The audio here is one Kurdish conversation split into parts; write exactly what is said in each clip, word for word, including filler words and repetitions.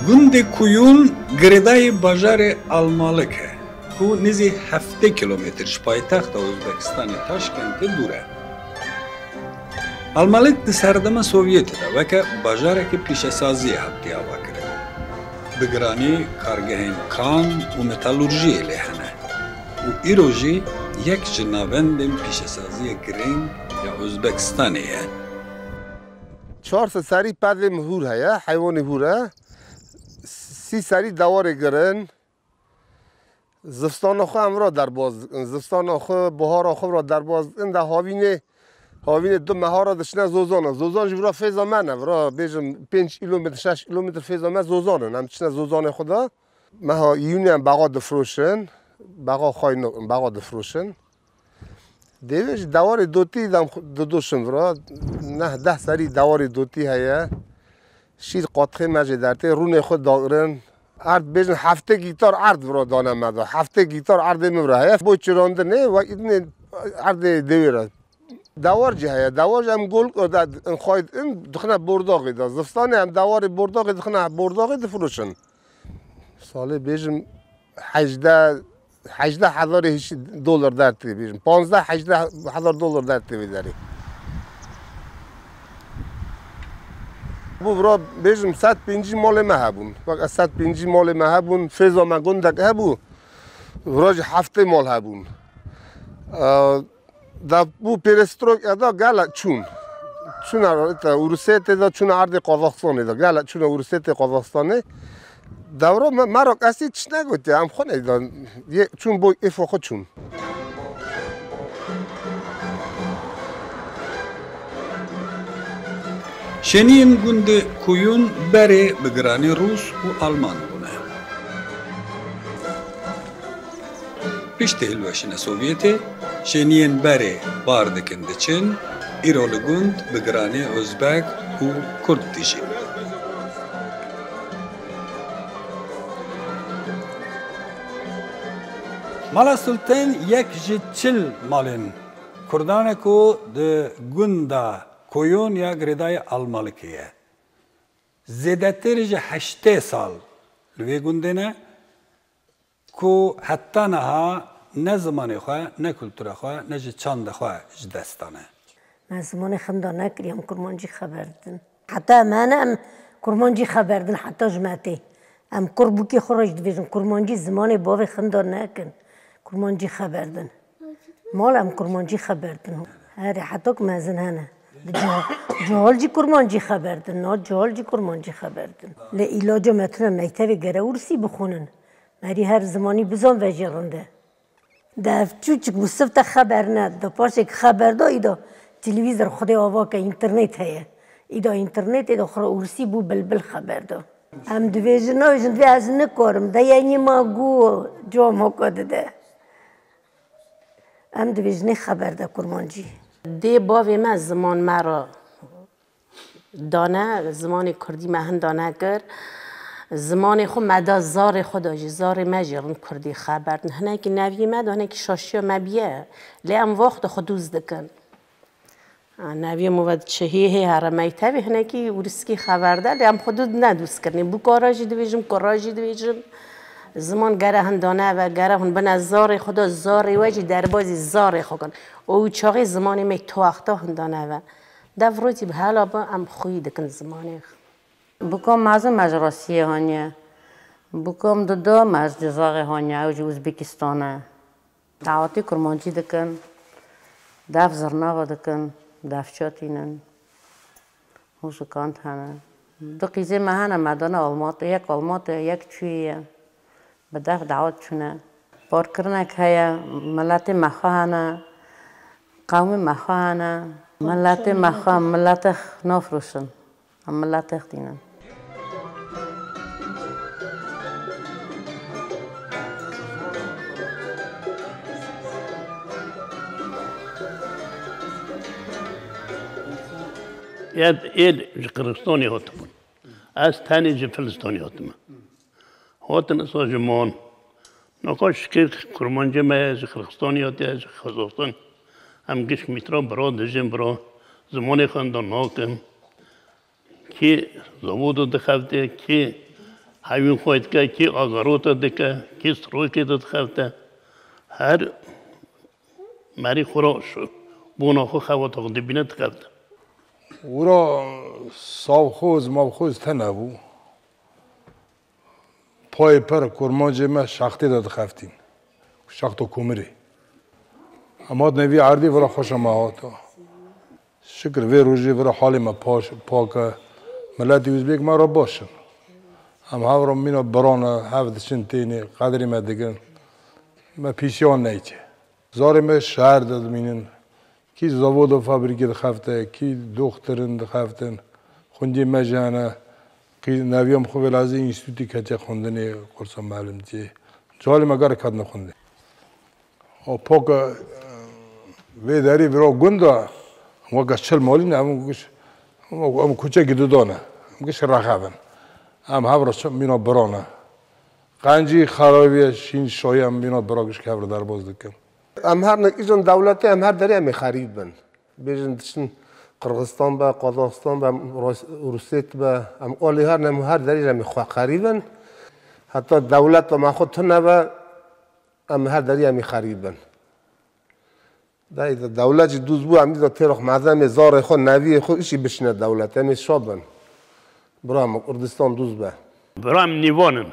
Gundê Kuyûn girêdayî bajarê Almalik e, ku nêzî heftê kilometr ji paytexta Ozbekistanê Taşkentê dûr e. Almalik di serdema Sovyetê de weke bajarekê pîşesaziyê hatiye avakirin. Bi giranî kargehên kan û metalurjiyê lê hene û îro jî yek ji navendên pîşesaziyê girîng ya Ozbekistanê ye. Çar sed serî perdê min hûr heye, heywanê hûr e. Sî serî dewarê girin. Zivstana xwe em vira derbaz dikin. Zivstana xwe, bihara xwe vira derbaz dikin. De havînê, havînê du meha re diçine zozana. Zozan jî vira fêza me ne. Vira bêjim pênc kilometr, şeş kilometr fêza me zozan in. Em diçine zozanê xwe de. Meha Îyûnê em baxa difroşin. Baxa xwe, baxa difroşin. Dêvê ji dewarê dotî dem xu-, didoşin vira. Neh deh serî dewarê dotî heye. Şîr qatixê me jê dertê, rûnê xwe dagirin. Erd bêjin heftê gîtar erd vira dane me da. Heftê gîtar erdê min vira heye. Bo çirandinê, wek îdinê erdê dêwê re. Dewar jî heye. Dewar jî em gol, e, de, in xwayt in, dixine bordaxê de. Zistanê em dewarê bordaxê dixine bordaxê difiroşin. Salê bêjim hejdeh, hejdeh hezarê hişî dolar dertê bêjim. Panzdeh hejdeh hezar dolar dertê vê derê. Bû vira bêjim sed pêncî malê me hebûn. Bak, ez sed pêncî malê me hebûn. Fêza me gundek hebû. Vira jî heftê mal hebûn. Eee, Da bû perestrok ya da gelek çûn. Çûna te Ûrusê tê da, çûna erdê Qazaxstanê da. Gelek çûna Ûrusê tê Qazaxstanê. Dewra me, me ra kesî tişt negotiye, em xwe neydan. Yê çûn boy êfo xwe çûn. Şêniyên gundê Kuyûn berê bi giranî Rûs û Alman bûne. Piştî hilweşîna Sovyetê, şêniyên berê bar dikin diçin, îro li gund bi giranî Ozbek û Kurd dijîn. Mala Sultan yek ji çil malên Kurdan e ku di gunda Koyon ya girêdayê Almalikê ye. Zêdetir ji heştê sal li vê gundê ne. Ku heta niha ne zimanê xwe, ne kultura xwe, ne jî çanda xwe ji dest dane. Me zimanê xinda nekiriye, em kurmancî xeber didin. Heta em hene em kurmancî xeber didin, heta ji me tê. Em kurbûkê xwe re jî dibêjin, kurmancî zimanê bavê xinda nekin. Kurmancî xeber din. Mal em kurmancî xeber din. Herê heta ku mezin hene. Di cihal, cihal jî kurmancî xeber din. Na cihal jî kurmancî xeber din. Lê îlaca me tune mektevê gere ûrsî bixwînin. Merî her zimanî bizan vejê rind e. De ev çûçik bû, sifte xeber ne. De paşê ki xeber da, îda televîzor Xwedê ava ke înternet heye. Îda înternet, îda xwe re ûrsî bû bilbil xeber da. Em dibêjin, nabêjin, divê ez nikarim. De yenî ma gu cama ku dide. Em dibêjinê xeber de kurmancî. Dê bavê me ziman me re dane, zimanê kurdî me hinda nekir. Zimanê xwe me da zarê xwe da jî, zarê me jî rind kurdî xeber din. Hinekî neviyê me de, hinekî şaşiya me biye. Lê em vaxta xwe dûz dikin. A, neviyê min ve çi hê hê here mektevê, hinekî ûriskî xeber de, lê em xwe dû ne dûz kirinê. Bûkara jî dibêjim, kura jî dibêjim. Ziman gere hinda neve, gere hûn bine zarê xwe da, zarê we jî derbazî zarê xwe kin. Û çaxê zimanê me tu wexta hinda neve. Dev rojî bi hela bi em xwî dikin zimanê. Bûka mezin me ji Rûsiyê haniye. Bûka min duda me ji Cizayê haniye, ew jî Uzbekistan e. Dawetî kurmancî dikin, dev zirnava dikin, devça tînin. Muzikant hene. Du qîzê me hene, me dane Almatê, yek Almatê, yek çûyê ye. Bi dev dawet çûne. Parkirinek heye, miletê me xwe hene, qewmê me xwe hene. Miletê me xwe, miletê nafroşin. Em miletê xwe tînin. Ev êl ji Qirxistanê hatibûn. Ez tenê ji Filistanê hatime. Hatin isa ji man. Naka şikir kurmancê me ji Qirxistanê hatiye, ji Qazaxistan. Em giş mîtra bira dijin, bira zimanê xwe hinda nakin. Kî zavodo dixebitê, kî Hewîn xwe dike, kî agarota dike, kî strokê de dixebite. Her merî xwe ra şo-, bona xwe xewata xwe dibîne dixebite. Wira savxoz, mavxoz tene bû. Payê per kurmancê me şaxtê de dixeftîn. Şaxto Komirê. Em hatine vî erdî, vira xweşa me hata. Şikir vê rojê vira halê me paş, pak e. Miletî Uzbek me re baş in. Em hev re mîna biran e, hev diçin tênê, qedrê me digirin. Me pîsiyan neyçe. Zarê me şehir de dimînin. Kî zavoda fabrîkê dixefte, kî doxtirin dixeftin. Xwendiyê me jî hene. Kî neviya min xwe vêlazî înstîtûtî keçe xwendinê, qursa melimciyê. Calê me gerek hatine xwendin. O poka vê derî vira gund e, weke çil malî ne, em giş, em kuçekî duda ne. Em giş rexevin. Em hev re çi mîna bira ne. Qencî xerabiye şîn şayî em mîna bira giş kev re derbas dikin. Em her nek îcan dewletê em her derê em ê xerîb bin. Bêjin diçin Qirxistan be, Qazaxistan be, Rus-, Rûsêt be, em alî her ne em her derê em ê xwe xerîb bin. Heta dewleta me xwe tune be, em her derê em ê xerîb bin. Dey de dewlet jî dûz bû, em dîsa têrox mezemê zarê xwe, neviyê xwe, îşî bişîne dewlet. Em ê şa bin. Bira me Kurdistan dûz be. Bira em nîvan in.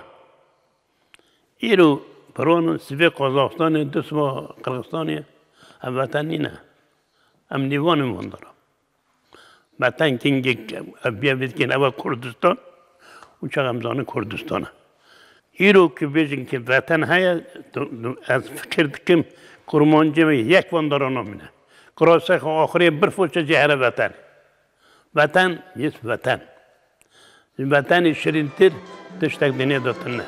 Îro piran sivê Qazaxstanê, disma Qirxistanê, ev veten nîne. Em nîvan in van dara. Veten kingê ev biya vêdikên ev e Kurdistan, û çax em zanin Kurdistan e. Îro ki bêjin ki veten heye, tu, tu, ez fikir dikim, kurmancê me yek van dara namîne. Kirasê xwe axirê bir foça cê here veten. Veten, yis veten. Ji vetenê şirîntir tiştek dinê de tune.